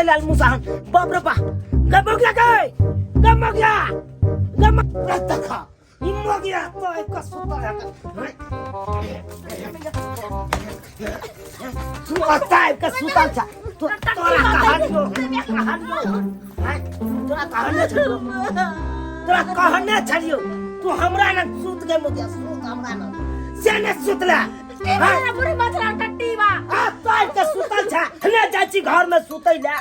चलि आयल मूसा हन। बाप रे बाप, गे मगिया, गे गे मगिया, गे देखा ई मगिया तो एक सुतल है। तू ओतऽ आबि कऽ सुतल छ। तोरा कहलियो, कहलियो हैं? तोरा कहने छलियो, तोरा कहने छलियो, तू हमरा लग सुत गे मगिया, सुत हमरा लग से ने सुतला हैं? बुढ़ी मछरा टट्टी बा। आ तो आबि कऽ सुतल छ। ने जाइ छी घर में सुतै लए,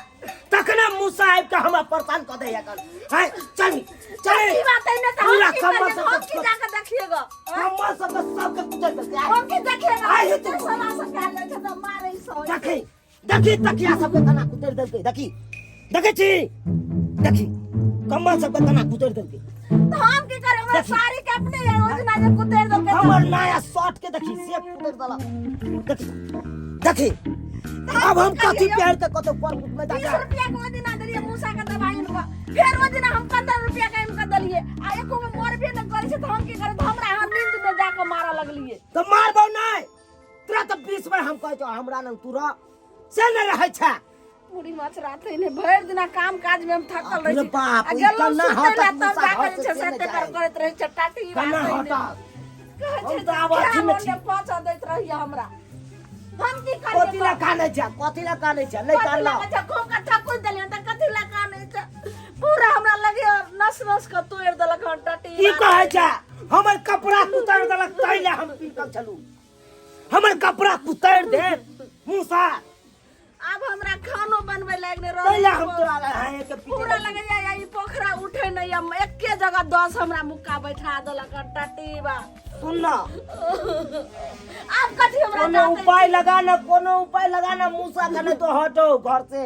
तखने मूसा आबि कऽ हमरा परेशान कऽ दैया कन हैं। चल चल। की बात है ने त हम पूरा की कम्बल करिए? सब हम की जाके देखिएगा? कम्बल सबके सबके कुचल देलकै। हम की देखिएगा? आइ हेतै। सला सब कए जाइ छै त मारै सो। देखी देखी, तकिया सबके तना कुचल देलकै। देखी, देखै छी, देखी कम्बल सबके तना कुचल देलकै। त हम की करे? हमरा देखी। साड़ी के अपने योजना जे कुतेर देलकै। हमर नया शर्ट के देखी से कुचल देलक। देखी देखी, अब हम कथी पहन के कतौ पर में 20 जाके रुपया के ओहि दिना देलियै मूसा के दवाई इनका, फेर ओहि दिना हम 15 रुपया के इनका देलियै आ एको गो मरबे नहि करै छै, तऽ हम की करै? तऽ हमरा अहाँ नींद में जाके मारऽ लगलियै। तऽ मारबौ नहि तोरा तऽ 20 बेर हम कहै छौ, हमरा लग तू रह, से नहि रहै छै। पूरी माछ रात ने भरि दिना काम काज में हम थकल रहै अरे छी। बाप, आ ई गेलहुँ कन्ना सुतै लए हटत तब मूसा जाके घर जे से छै से से नहि एते पर जाय। करैत रहै छै टाटी। कन्ना बात हटत? कहै हम छै तऽ आब अथी मे छी। पहुँचा दैत रहियै हमरा, हम की करियै? कथी लए कानै छै? कथी लए कानै छै? नहि कथी कानलौ। लए छै? खूब कट्ठा कुदि देलियन तऽ कथी लए कानै छै? पूरा हमरा लगे नस नस के तोड़ि देलक हन टटी। की कहै छै? हमर कपड़ा कुतैर देलक, ताहि लए हम पीटल छलू। हमर कपड़ा कुतैर दे मूसा। आब हमरा खानो बनबै लागि नहि ताहि लए रहल। हम तोरा लए हाय के पीटे पूरा लगली। लगैया ई पोखरा उठे नहीं हम, एके जगह 10 हमरा मुक्का बैठा देलक हन टटी बा। सुन न। आब कथी हमरा कोनो जाते? उपाय लगा न, कोनो उपाय लगा न मूसा के, नहीं तो हटो घर से।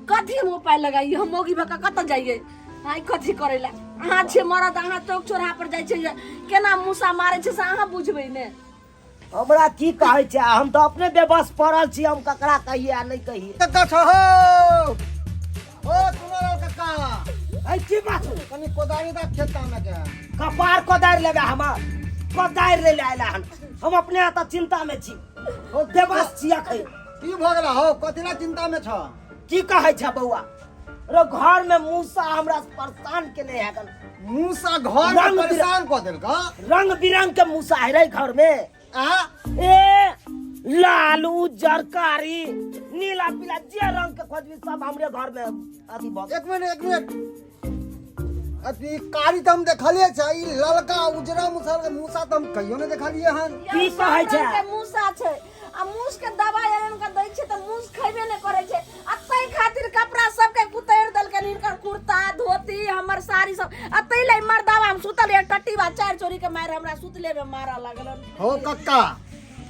कथी हम उपाय लगाइए? हम मौगी भऽ कऽ कतऽ जाइए? आइ कथी करै लए? अहाँ छियै मरद, अहाँ चौक चौराहा पर जाइ छियै, केना मूसा मारै छै से अहाँ बुझबै ने। हमरा की कहै छै? हम तऽ अपने बेबस पड़ल छी, हम ककरा कहिए आ नहि कहिए। कक्का छहो ओ सुनो कक्का। ऐ की बात हौ? कनी कोदारी दा खेत तामे के। कपार कोदारि लेबै हमर? कोदारि ले ले आयल हन। हम अपने एतऽ चिंता में छी, ओ बेबस छी अखन। की भऽ गेला हौ? कथी ला चिंता में छ? की कहै छै बौआ रो, घर में मूसा हमरा परेशान केने है गन। मूसा घर में रंग परेशान कऽ देलक? रंग बिरंग के मूसा है रे घर में। आ ए लाल उज्जर कारी नीला पीला जे रंग के खोजबी सब हमरे घर में अथी भऽ एक मिनट एक मिनट, अथी कारी तऽ हम देखलिए छै, ई ललका उजरा मूसा मूसा तऽ हम कहियो नहि देखलिए हन। की कहै छै? के मूसा छै आ मूस के दवाई आनि के दै छै तऽ मूस खैबे नहि करै छै आ ताहि खातिर कपड़ा सबके कुतैर देलकनि, हिनकर कुर्ता धोती हमर साड़ी सब, आ ताहि लए मर्दावा हम सुतल रहियै टट्टी बा चारि चोरी के मारि हमरा सुतले में मारऽ लगलन। हो कक्का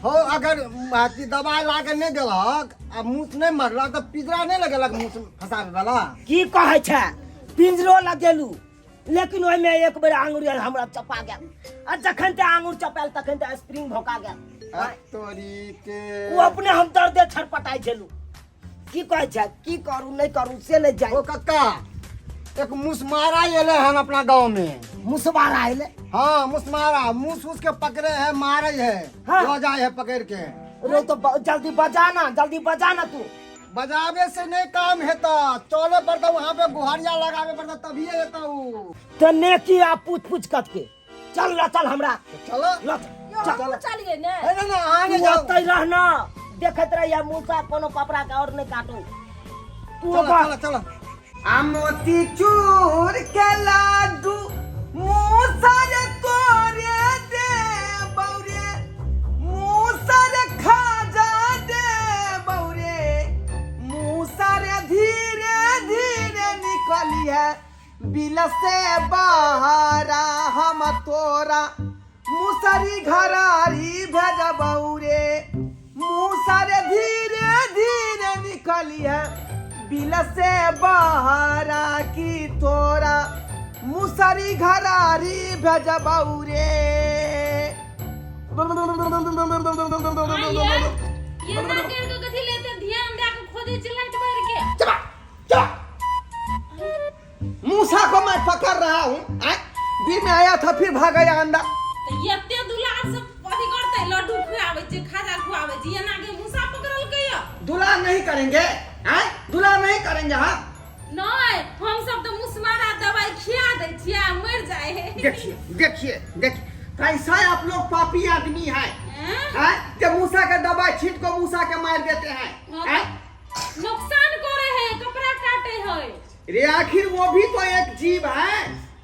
हो, अगर अथी दवाई ला के नहि देलक आ मूस नहि मरलक तऽ पिजरा नहि लगेलक मूस फंसाबे वाला? की कहै छै? पिंजरो लगेलू, लेकिन ओहिमे एक बेर आंगुर हमरा चपा गेल आ जखन ते आंगुर चपायल तखन ते स्प्रिंग भोका गेल। आ तोरी के। ओ अपने हम दर्दे छटपटाइ छलू। की कहै छै? की करू नहि करू से नहि जाय। ओ कक्का, एक मुसमारा एले हन अपना गांव में। मुसवारा एले? हाँ, मुसमारा, मूस उस के पकड़े है, मारे है। हाँ। लो जाए है पकड़ के। रे तो जल्दी बजाना, जल्दी बजाना तू। बजावे से नहीं काम हेता, चले पड़ता वहाँ पे, गुहारिया लगावे पड़ता, तभी हेता उ। तो नेकी आ पूछ पूछ कट के चल ल चल हमरा। चलो। ल यौ, चल। हमहूँ चलियै ने? ए, ना ना, अहाँ नहीं तू जाओ। ओतै रहना, देखैत रहिया मूसा कोनो कपड़ा के और नहीं काटू तू। चलो। ओकर चलो चलो। आ मोतीचूर के लाडू मूसर तोरे दे बौरे, मूसर खाजा दे बौरे, मूसर धीरे धीरे निकलिए बिल से बहरा, हम तोरा मुसरी घरारी भेजबौ रे, मुसर धीरे धीरे निकलिए बिल से बहरा, की तोरा मुसरी घरारी भेजबौ रे। ये ना कर के कथी लेते ध्यान दे के खोजे छै लाइट मार के। चला चला, मूसा को मैं पकड़ रहा हूँ। आय, दिन में आया था फिर भाग गया अंडा। तऽ एते दुलार से अथी करते, लड्डू खुआबै छै, खाजा खुआबै छै, एना के मूसा पकड़लकै या? दुलार नहीं करेंगे। हैं दुलार नहीं करेंगे हम? नहि, हम सब तऽ मुसमारा दवाई खिया दै छियै आ मरि जाइ है। देखिए देखिए देखिए कैसा आप लोग पापी आदमी है। हैं? हैं कि मूसा के दवाई छीट को मूसा के मार देते हैं। हैं? नुकसान करे है, कपड़ा काटे है। रे आखिर वो भी तो एक जीव है।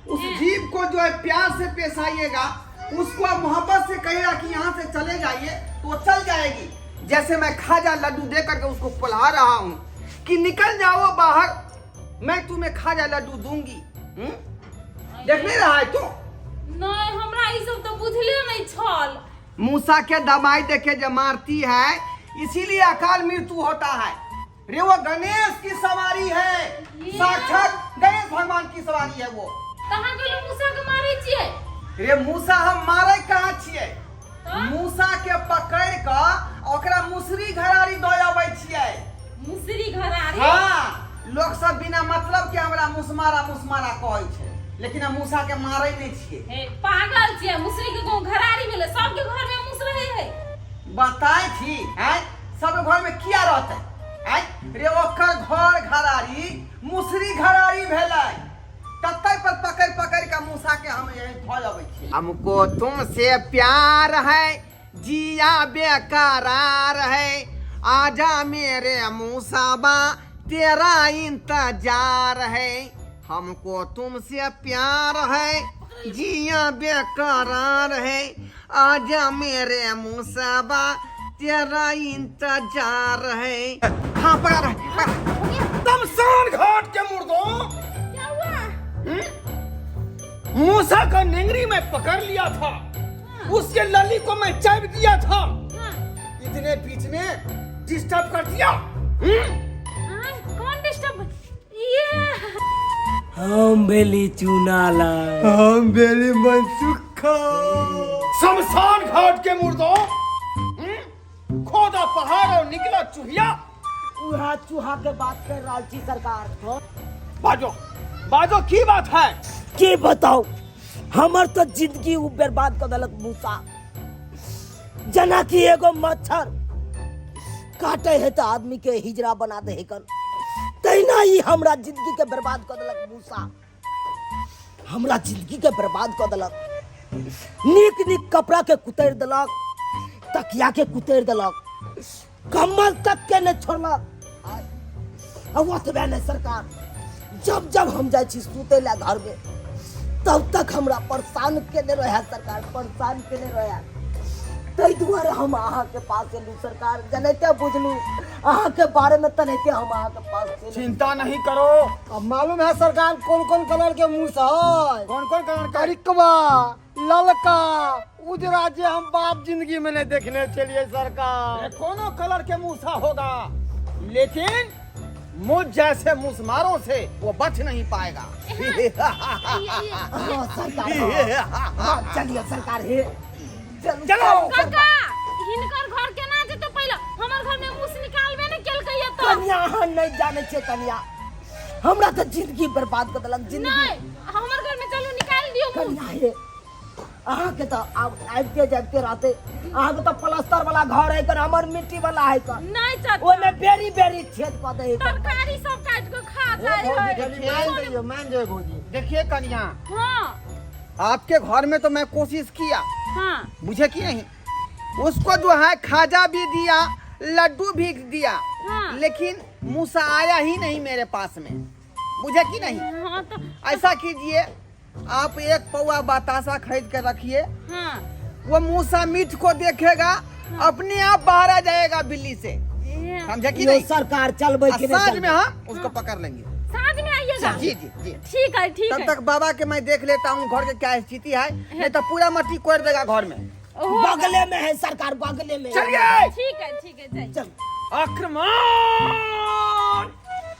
उस जीव को जो है प्यार से पेश आइएगा, उसको आप मोहब्बत से कहिएगा कि यहाँ से चले जाइए तो वो चल जाएगी। जैसे मैं खाजा लड्डू दे करके उसको पला रहा हूँ कि निकल जाओ बाहर, मैं तुम्हें खाजा लड्डू दूंगी। हम्म? देख नहीं रहा है तू? नहीं, हमरा ई सब तो बुझले नहीं छल। मूसा के दवाई देके जो मारती है, इसीलिए अकाल मृत्यु होता है। रे वो गणेश की सवारी है, साक्षात गणेश भगवान की सवारी है वो। तहाँ गेलो मूसा के मारे छियै? रे मूसा हम मारे कहाँ छियै? तऽ? मूसा के पकड़ क ओकरा मुसरी घरारी दऽ अबै छियै। मुसरी घरारी? हाँ, लोग सब बिना मतलब के हमरा मुसमारा मुसमारा कहै छै, लेकिन हम मूसा के मारे नहीं छियै। हे पागल छियै, मुसरी के गाँव घरारी भेलै, सबके घर में मुस रहे है। बताए छी हैं सब घर में किया रहते हैं? रे ओकर घर घरारी मुसरी घरारी भेलै, तत्ते पर पकड़ पकड़ के मूसा के हम यही धऽ अबै छियै। हमको तुमसे प्यार है, जिया बेकरार है, आजा मेरे मूसाबा तेरा इंतजार है। हमको तुमसे प्यार है, जिया बेकरार है, आजा मेरे मूसाबा तेरा इंतजार है। हाँ पकड़ रहा है, पकड़। तमसान घाट के मुर्दों, क्या हुआ? मूसा का नेंगरी में पकड़ लिया था, उसके लली को मैं चाब दिया था। हाँ। इतने बीच में डिस्टर्ब कर दिया। हाँ, कौन डिस्टर्ब? ये हम भेली चूनाला। हम भेली मनसुखा। शमशान घाट के मुर्दों, खोदा पहाड़ और निकला चूहिया। उहा चूहा के बात कर रहल छी सरकार। बाजो बाजो, की बात है? की बताओ, हमर तो जिंदगी उ बर्बाद कर देलक मूसा। जना कि एगो मच्छर काटे है तो आदमी के हिजरा बना दे है कन, तहिना ही हमरा जिंदगी के बर्बाद कर देलक मूसा। हमरा जिंदगी के बर्बाद कर देलक, नीक नीक कपड़ा के कुतैर देलक, तकिया के कुतैर देलक, कम्बल तक के नहीं छोड़लक। आ ओतबे नहि सरकार, जब जब हम जाइ छी सुतै लए घर में तब तक हमरा परेशान केने रहे सरकार, परेशान केने रहे। ताहि दुआरे हम अहाँके पास एलहुँ सरकार, जनैते बुझलहुँ अहाँके बारे में तनैते हम अहाँके पास एलहुँ। चिंता नहीं करो। अब मालूम है सरकार कौन कौन कलर के मुस है? कौन कौन कलर का? करिकवा, ललका, उजरा, जे हम बाप जिंदगी में नहीं देखने चलिए सरकार। ये कोनो कलर के मूसा होगा, लेकिन मुझ जैसे मुसमारों से वो बच नहीं पाएगा। हाँ सरकार, हाँ, हाँ, चलिए सरकार, हे चलू, चलो। काका, हिनकर घर केना जेतौ? पहिले हमर घर में मूस निकालबे ने केलकै ये तो। कनिया अहाँ नहीं जाने छियै कनिया, हमरा तऽ जिंदगी बर्बाद कऽ देलक जिंदगी। नहीं, हमर घर में चलू निकाल दियौ मूस। कनिया हे, अहाँके तऽ आब आबिते जाबिते रहते, अहाँके तऽ प्लास्टर वाला घर है कर, हमर मिट्टी वाला है कर। नहीं चाचा, ओहिमे बेरी बेरी छेद कऽ दै है कर। तरकारी सब काट के खा जाय है। मान जाइयो, मान जाइयो भौजी। देखिए कन्या, हाँ आपके घर में तो मैं कोशिश किया, हाँ बुझे कि नहीं, उसको जो है खाजा भी दिया, लड्डू भी दिया, हाँ। लेकिन मूसा आया ही नहीं मेरे पास में, बुझे कि नहीं। हाँ तो ऐसा कीजिए, आप एक पौवा बतासा खरीद कर रखिए। हाँ। वो मूसा मीठ को देखेगा, अपने आप बाहर आ जाएगा बिल्ली से, समझे कि यो नहीं? सरकार चलबै आ कि नहीं साँझ में चलबै? हम उसको पकड़ लेंगे। साँझ में आइएगा? जी जी जी। ठीक है, ठीक तब है। तक बाबा के मैं देख लेता हूँ घर के क्या स्थिति है, नहीं तो पूरा मट्टी कोड़ देगा घर में। ओहो। बगले में है सरकार, बगले में है। चलिए। ठीक है, ठीक है, जाइए। चल। आक्रमण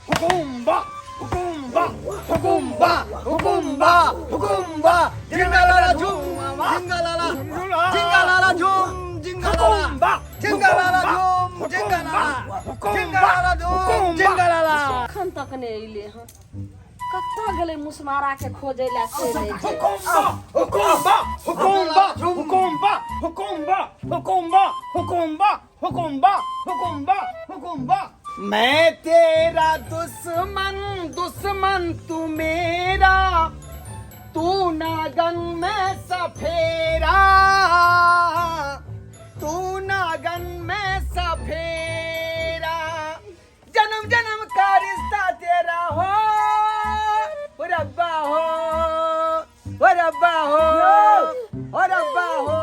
हुकुम्बा हुकुम्बा हुकुम्बा हुकुम्बा हुकुम्बा, जिंगालाला झूम जिंगालाला, जिंगालाला झूम जिंगालाला, हुकुम्बा जिंगालाला झूम जिंगालाला, जिंगालाला झूम जिंगालाला। अखन तक नहि अयलै हन, कतऽ गेलै मुसमारा के खोजै लए से नहि छै। हुकुम्बा हुकुम्बा हुकुम्बा हुकुम्बा हुकुम्बा हुकुम्बा हुकुम्बा हुकुम्बा हुकुम्बा हुकुम्बा। मैं तेरा दुश्मन, दुश्मन तू मेरा, तू नागन में सफेरा, तू नागन में सफेरा, जन्म जन्म का रिश्ता तेरा हो, ओ रब्बा हो, ओ रब्बा हो, ओ रब्बा हो।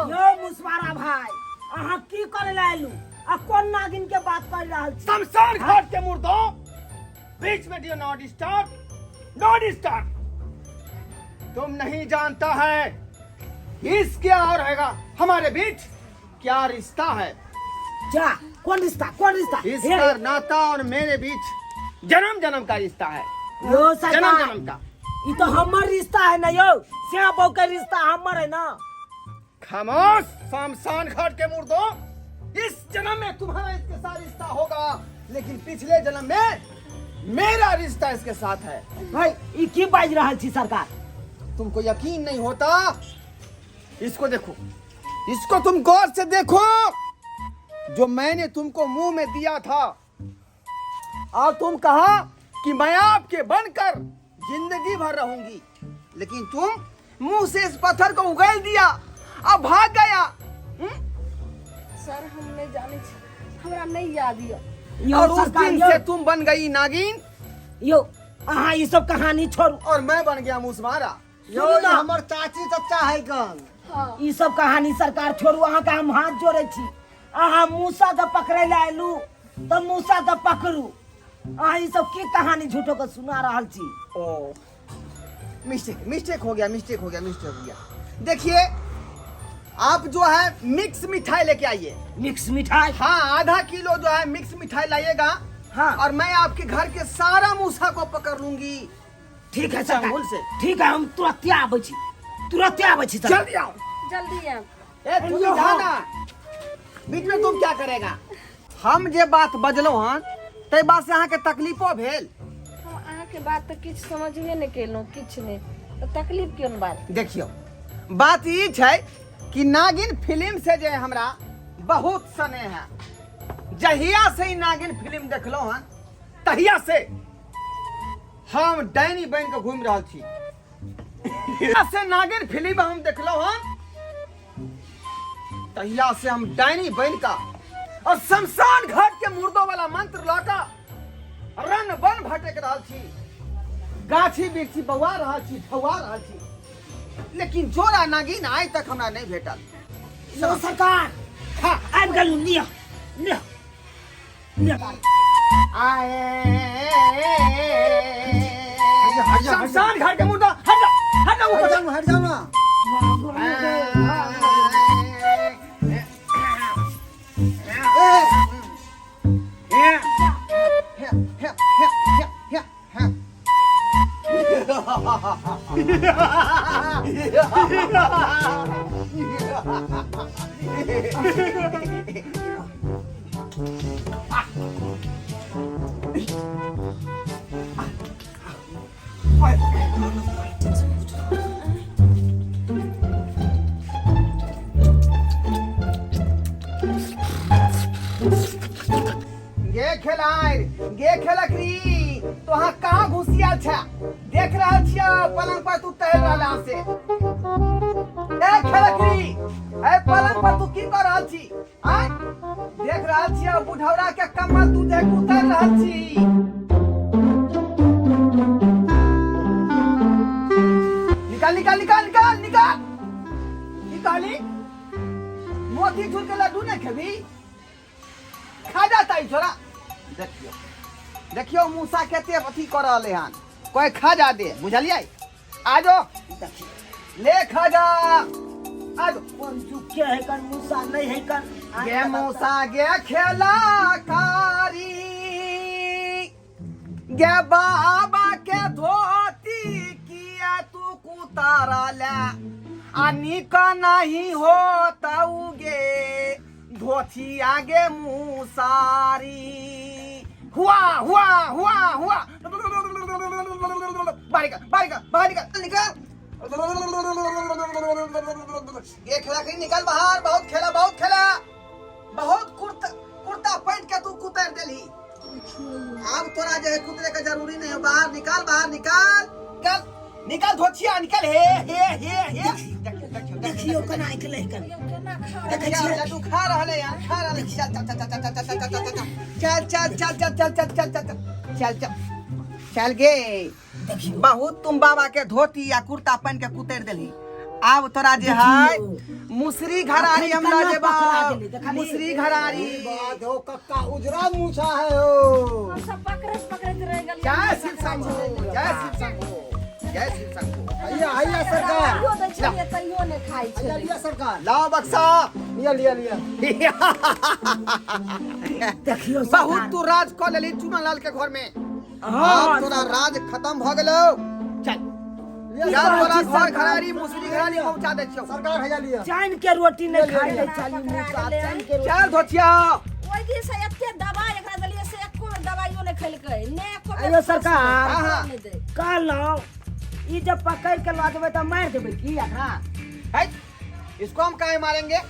यो मुसवारा भाई, अहाँ की करे ला आयलू आ कोन नागिन के बात कर रहल छी? शमशान घाट के मुर्दों, बीच में do not disturb, no disturb. तुम नहीं जानता है इसके और हैगा हमारे बीच क्या रिश्ता है। जा, कोन रिश्ता, कोन रिश्ता? इसका नाता और मेरे बीच जन्म जन्म का रिश्ता है। यो सरकार, जन्म जन्म का। ई तो हमर रिश्ता है ना यो, श्याम बहू के रिश्ता हमर है ना। खामोश शमशान घाट के मुर्दों, इस जन्म में तुम्हारा इसके साथ रिश्ता होगा, लेकिन पिछले जन्म में मेरा रिश्ता इसके साथ है। भाई ई की बाज रहल छी सरकार? तुमको यकीन नहीं होता, इसको देखो, इसको तुम गौर से देखो, जो मैंने तुमको मुंह में दिया था और तुम कहा कि मैं आपके बनकर जिंदगी भर रहूंगी, लेकिन तुम मुंह से इस पत्थर को उगल दिया और भाग गया। सर हम नहीं जाने छी, हमरा नहीं याद ये। यो और उस सरकार, दिन यो, से तुम बन गई नागिन यो अहाँ ई सब कहानी छोड़ू और मैं बन गया मूसमारा। यो सुनू ना। हमर चाची चचा है गन। हाँ। ई सब कहानी सरकार छोड़ू, अहाँ के हम हाथ जोड़े छी। अहाँ मूसा के पकड़े ला आयलू तऽ मूसा के पकड़ू, अहाँ ई सब की कहानी झूठो के सुना रहल छी? ओ मिस्टेक, मिस्टेक हो गया, मिस्टेक हो गया, मिस्टेक हो गया। देखिए आप जो है मिक्स मिठाई लेके आइए। मिक्स मिठाई? हाँ, आधा किलो जो है मिक्स मिठाई लाइएगा। हाँ। और मैं आपके घर के सारा मूसा को पकड़ लूंगी। ठीक है सरकार, चंगुल से। ठीक है, हम तुरंते आबै छी, तुरंते आबै छी सरकार। जल्दी आओ, जल्दी आओ। ए तू हाँ। जाना, बीच में तुम क्या करेगा? हम जे बात बजलहुँ हन ताहि बात से अहाँके तकलीफो भेल? हम अहाँके बात तऽ किछु समझबे नहि केलहुँ, किछु नहि, तऽ तकलीफ केहन बात? देखियौ बात ई छै कि नागिन फिल्म से जे हमरा बहुत स्नेह है, जहिया से ई नागिन फिल्म देखलहुँ हन तहिया से हम डायनी बनि कऽ घूमि रहल छी। जहिया से नागिन फिल्म हम देखलहुँ हन तहिया से हम डायनी बनि कऽ और शमशान घाट के मुर्दों वाला मंत्र लऽ कऽ रन बन भटक रहल छी, गाछी बिरछी बौआ रहल छी, ठौआ रहल छी, लेकिन जोड़ा नागिन आइ तक हमरा नहि भेटल। लो सरकार, हाँ। आबि गेलहुँ, लिअ लिअ लिअ। आए हट जा, हट जा। शमशान घाट के मुर्दा, हट जा, हट जा हट ऊपर। जाऊ, हट जाऊ ना। गे खेलाय गे खेलकरी, तो अहाँ कहाँ घुसियाल छा? देख रहल छियै पलंग पर तू टहल रहल हँ से। ए खेलकरी, ए पलंग पर तू की कर रहल छी? आय देख रहल छियै बुढ़ौरा के कम्बल तू देख उतर रहल छी। निकाल निकाल निकाल निकाल निकाल। की कहली? मोती चूर के लड्डू नहीं खेबी? खा जाता है छोरा। देखियो देखियो मूसा केते अथी कर रहले हन, कोई खा जा दे, बुझलियै? आजो ले खा जा, आजो। कोन जुग के है कन मूसा नहीं है कन। गे मूसा गे खेला कारी, गे बाबा के धोती किया तू कुतारा ले, आ निक नहीं होता गे धोती आगे मुसारी। हुआ हुआ हुआ हुआ, बाहर निकल, बाहर निकल, बाहर निकल, निकल। ये खेला कहीं निकल बाहर। बहुत खेला, बहुत खेला, बहुत कुर्त कुर्ता पैंट के तू कुतर देलही। आब तोरा जे है कुतरे के जरूरी नहीं है। बाहर निकाल, बाहर निकाल, निकाल निकाल धोचिया निकाल। हे हे हे हे, देखियो देखियो देखियो केना आँखि लहि कन। केना खा देखियो लड्डू खा रहले यार, खा रहले। चल चल चल चल चल चल चल चल चल चल चल चल चल चल चल चल चल चल गे। बहुत तुम बाबा के धोती या कुर्ता पहन के कुतर देली। आब तोरा जे है मुसरी घरारी हम लऽ जेबा, मुसरी घरारी। बात हो कक्का, उजरा मूछा है हो। हम सब पकड़ैत पकड़ैत रहि गेलियै। जय शिव शंभू, जय शिव शंभू, जय शिव शंभू। हैया हैया सरकार, दवाइयो दै छलियै तैयो नहि खाइ हैया छलै। लिया सरकार, लाओ बक्सा, लिया लिया लिया। देखियो बहुत तू राज कऽ लेली चूना लाल के घर में। हाँ आब तोरा राज खत्म भऽ गेलौ। चल लिया चल, तोरा सरकार, घर घरारी मुसरी घरारी पहुंचा दै छियौ। सरकार हैया लिया। चाइन के रोटी नहि खाइ ले चली मुसा, चाइन के रोटी। चल धोचिया। ओहि दिन से एते दवाइ एकरा देलियै से एको बेर दवाइयो नहि खेलकै, ने एको बेर। अयो सरकार, हाँ, हाँ। नहि दै। कहलहुँ ई जब पकड़ के लऽ जेबै तऽ मारि देबै की एकरा? है, इसको हम काहे मारेंगे?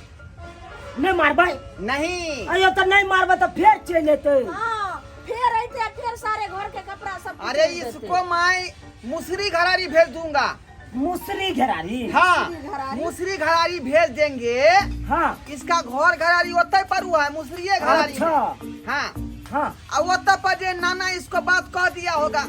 नहि मारबै? नहीं। अयो तऽ नहि मारबै तऽ फेर चलि एतै। हाँ, फेर अइते आ फेर सारे घर के कपड़ा सब अरे कुचैल देतै। इसको मैं मुसरी घरारी भेज दूंगा। मुसरी घेरारी? हाँ, मुसरी घरारी? मुसरी घरारी भेज देंगे। हाँ, इसका घर घरारी ओतय पर हुआ है, मुसरिये घरारी। अच्छा। हाँ हाँ, और ओतय पर जे नाना इसको बात कह दिया होगा,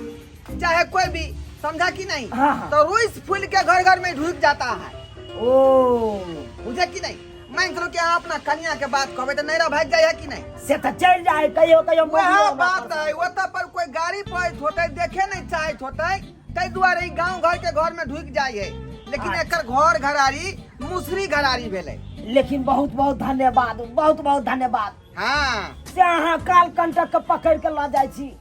चाहे कोई भी, समझा कि नहीं? हाँ, हाँ। तो रुइस फूल के घर घर में ढुक जाता है। ओ बुझे कि नहीं? मान चलो कि अहाँ अपना कन्या के बात कहबै तऽ नैरा भागि जाइ है कि नहीं? से तऽ चलि जाइ कहियो कहियो। वएह मम्मियो बात है। ओतऽ पर कोई गाड़ी पड़ैत होतै, देखे नहीं चाहैत होतै, ताहि दुआरे ई गाँव घर के घर में ढुकि जाइ है। लेकिन एकर घर घरारी मुसरी घरारी भेलै। लेकिन बहुत बहुत धन्यवाद, बहुत बहुत धन्यवाद। हाँ, से अहाँ काल कंटक के पकड़ के लऽ जाइ छी,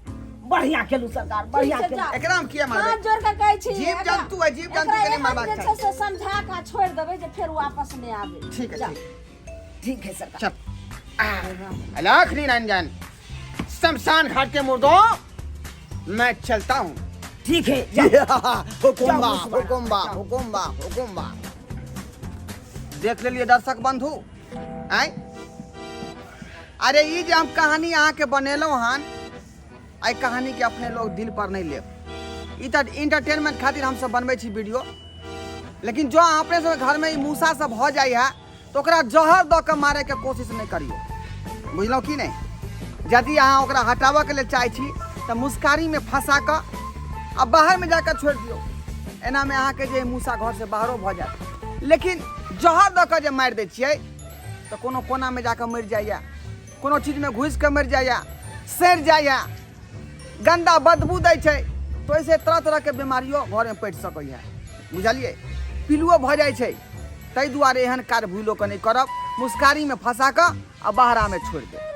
बढ़िया केलू सरकार, बढ़िया ठीक छै, केलू। जाउ। एकरा हम किया मारबै? हाथ जोड़ के कहै छी, जीव एकरा- जन्तु है, जीव जन्तु एकरा के नहि एहन मारबाक जे छै चाही। से समझा के छोड़ि देबै जे फेर वापस नहि आबै। ठीक है। जा। ठीक। ठीक है सरकार। चल। अलाख निरंजन, शमशान घाट के मुर्दों, मैं चलता हूँ। ठीक है, जाउ। हुकुम्बा जाउ, मुसबा। हुकुम्बा हुकुम्बा हुकुम्बा। देख लेलिए दर्शक बंधु। आय अरे, ई जे हम कहानी अहाँके बनेलहुँ हन, एहि कहानीके अपने लोग दिल पर नहि लेब। ई तऽ इंटरटेनमेंट खातिर हमसब बनबै छी वीडियो। लेकिन जो अहाँ अपने सबके घरमे ई मूसा सब भऽ जाइ है तऽ ओकरा जहर दऽ कऽ मारैके कोशिश नहि करियौ, बुझलहुँ कि नहि? यदि अहाँ ओकरा हटाबऽके लेल चाहै छी तऽ मुस्कारीमे फंसा कऽ आ बाहरमे जाकऽ छोड़ि दियौ। एनामे अहाँके जे मूसा घरसँ बाहरो भऽ जायत। लेकिन जहर दऽ कऽ जे मारि दै छियै तऽ कोनो कोनामे जाकऽ मरि जाइए, कोनो चीजमे घुसि कऽ मरि जाइए, सड़ि जाइए, गन्दा बदबू दै छै, तऽ ओहिसँ तरह तरहके बीमारियो घरमे पड़ि सकैए, बुझलियै? पिलुओ भऽ जाइ छै। ताहि दुआरे एहन कार्य भूलो कऽ नहि करब। मुस्कारीमे फंसा कऽ आ बाहरामे छोड़ि देब।